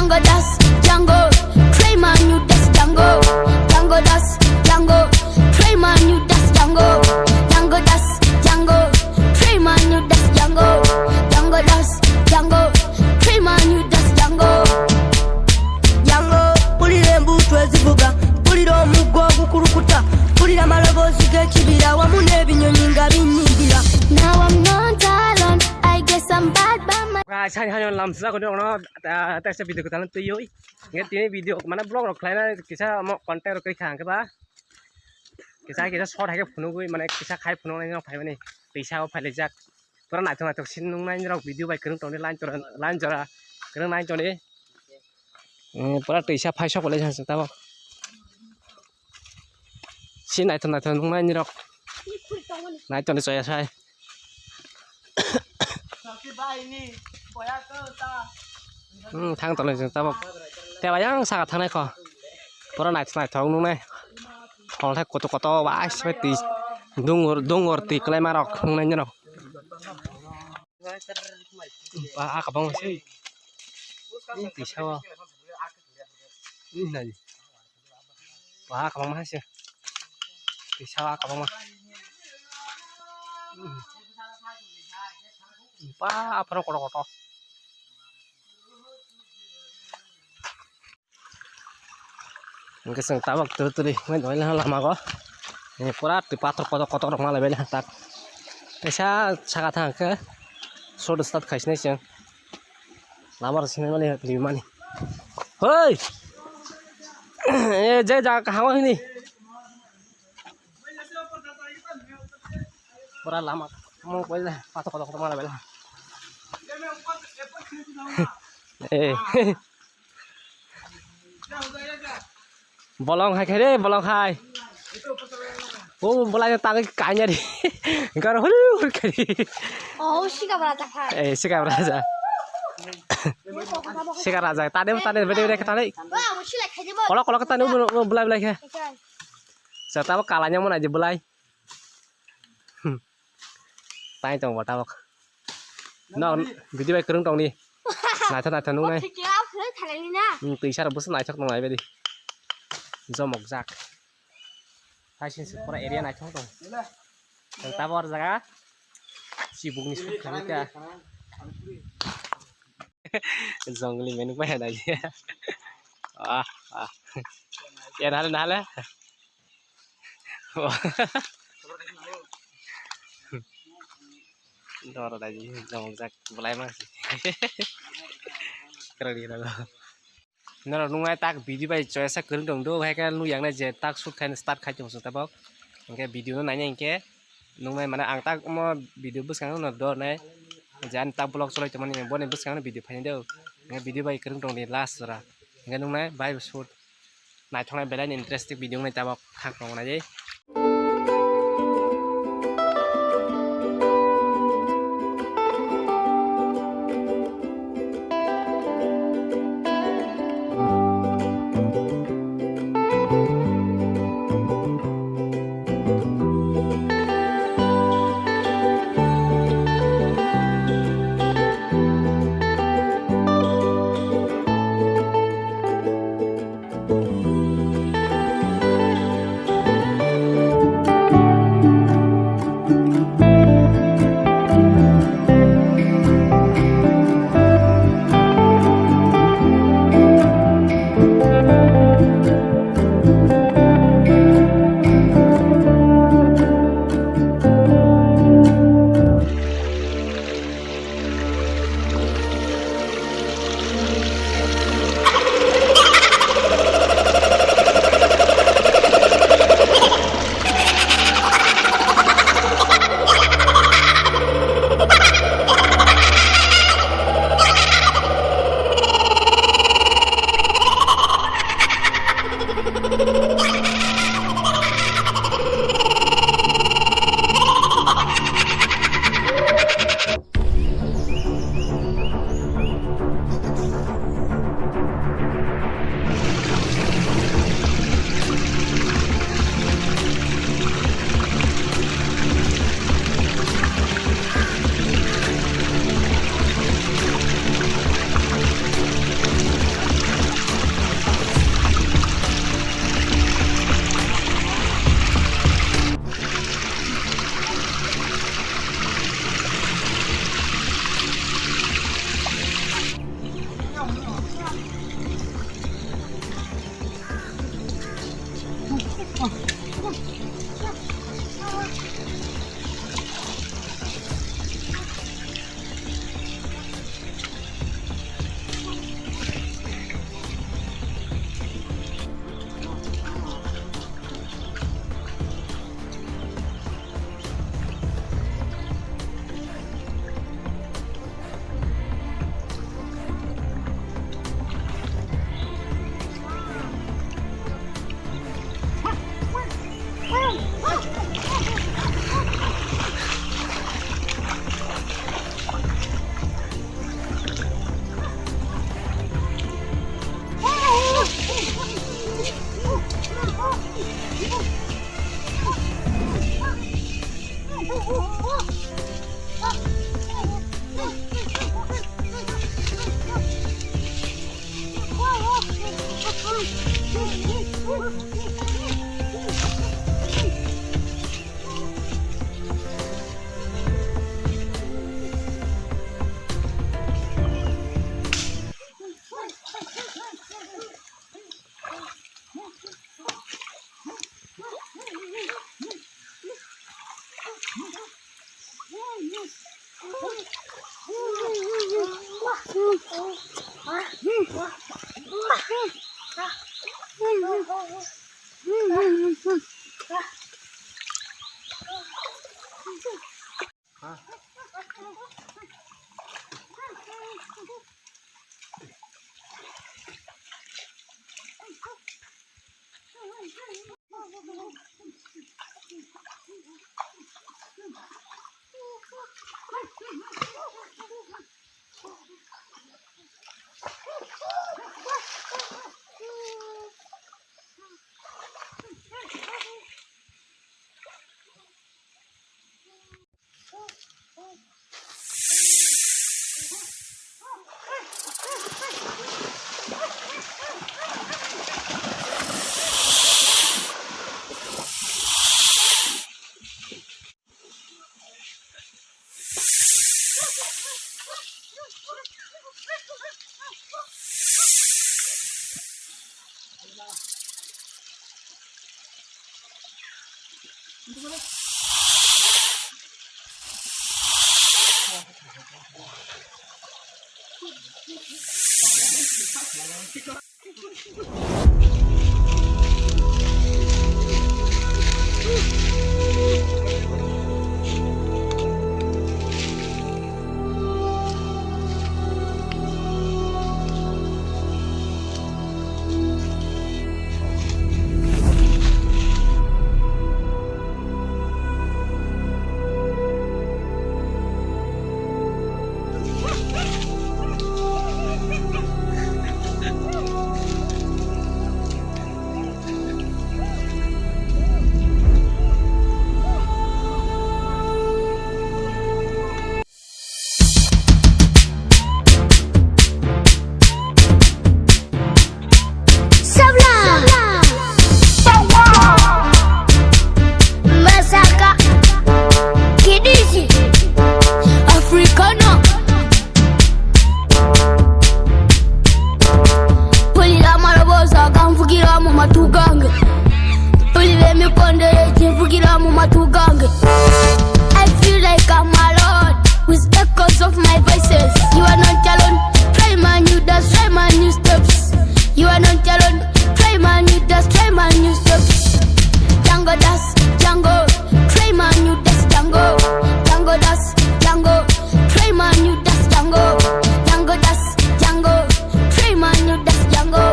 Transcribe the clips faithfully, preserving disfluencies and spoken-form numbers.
Django dance, Django, play my new dance, Django. Django dance, Django, play my new dance, Django. Django dance, Django, play my new dance, Django. Django dance, Django, play my new dance, Django. Django, pulira embuttu ezivuga, pulira omuggo ogukurukuta, pulira amaloboozi g'ekibira wamu n'ebinyonyi nga binnyingira. Now I'm not alone, I guess I'm bad by my Guys, hai hai lamsa ko dong no, ta ta video ko talan tuyoi. Nge tini video mana vlog rok khlaina kisa mo content rok kri khang ke ba. Kisa kisa short hai ke phunugwi mane kisa khai phunuk nai phai mani twisa o phai lijak. Pura naithok naithok sin nung nai rok video bai kwrwng tongdi line jora line jora kwrwng nai tongdi. Eh, pura twisa phai sok le jang tabo. Si naithok naithok nung nai rok. Nai tongdi choya sai. Hmm, thang tongdi jang tabo. Tei bai yang saka thangnai kho. Pura naithok naithok nung nai. Khol thai koto koto bai se bai twi dungor dungor twi kwlai ma rok nung nai rok. Ba, ah, kabang se. Ini tisa o. Ini nai. Ba, kabang ma se. Tisa o, ah, kabang ma. Ba, aphano koto koto. Hingke chwng tabok turu turu wngwi tongo lama o. Pura twi pathor kotor kotor rok ma lai bai tak. Kaisa saka thang khe short start khai sinai chwng. Lama rok sinai mani rimani. Hoi! Eh, je jaga kaham o hini. Pura lama mo pathor kotor kotor ma lai bai. Eh. Bolong hai khai re, bolong hai. O bolai ta kai nya ri. Gar hul hul kai. Oh, sika bra ta khai. Eh, sika bra ja. Sika raja. Tade tade bede bede tade. Wah, mo sila khai jebo. Kolok kolok tade bolai bolai khe. Sa ta kala nya mo na je bolai. Hmm. Tai tong bo tabok. No, video bai kwrwng tong di. Naitha naitha nung nai. Hmm, twi sar bus naithok nung nai bedi. Jomok jak. Tai sin se pura area naithok tong. Tang tabor jaga. Sibuk ni suk khamika. Jongli menuk bai nai. Ah, ah. Ya nale nale. Doro daji, jomok jak, belai ma si. Kira kira lo. Noro nungnai tak video bai choya sa kwrwng tong do, hai khe nung yang nai je tak shoot khai start khai tong tabok. Hingke video no naina hingke nungnai mane ang tak mo video bwskango no dor nai. Je ani tak vlog cholai tongmani boni bwskango video phaini do. Hingke video bai kwrwng tong di last jora. Hingke nungnai bai shoot. Naithoknai belai ni interesting video wngnai tabok khak tongo nai. Sabla. Masaka. Kidisi. Africano. Pulila marabosa, gamfugira muma tugange. Pulile mi kondere, jinfugira muma tugange. I feel like I'm alone with echoes of my voices. You are not alone. Try my new dance, try my new steps. You are not alone. Try my new dance, try my new steps. Django dance, Django. Try my new dance, Django. Django dance, Django. Try my new dance, Django. Django dance, Django. Try my new dance, Django.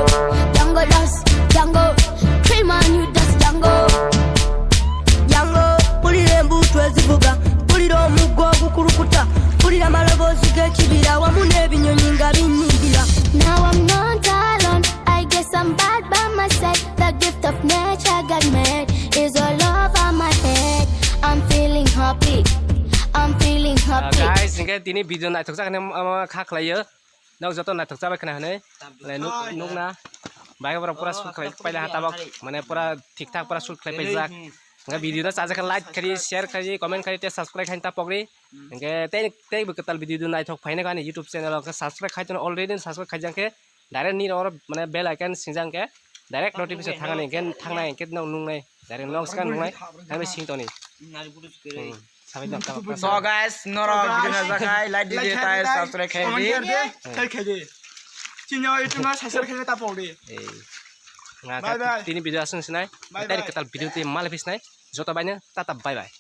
Django dance, Django. Try my new dance, Django. Django, pulira embutwa ezivuga, pulira omugwa gukurukuta, pulira amalobozi g'ekibira, wamu n'ebinyonyi nga binyimbira. Now I'm not alone, I guess I'm bad by myself. The gift of nature God made is all over my head. I'm feeling happy, I'm feeling happy. Guys, hingke tini video naithok jak hinwi, um, kha khlaiyo. Nok joto naithok chabai khna hinwi. Lai nuk, nukna. Bai borok pura shoot khlai paila ha tabok. Mane pura thik thak pura shoot khlai paijak. Hingke video no chajak khe like khaidi, share khaidi, comment khaidi, tei subscribe khaidi ta pokri. Hingke tei, tei bo kwtal video do naithok phaina ani YouTube channel o khe subscribe khaidi already subscribe khaijak khe direct nini oro mane bell icon singjak khe direct notification thangani hingke thangnai hingke nok nungnai. Direct nok scan nungnai, kami sing toni. Hmm, sabai dong, tamo. So guys, norok video najakhai like di, like di, tai subscribe khai di. Comment khai di. Chini YouTube no subscribe khai ta pok di. Eh. Nga bye bye. Tini video aswng sinai. Bye bye. Tari kwtal video tei malai phisnai. Joto baino tata bye bye.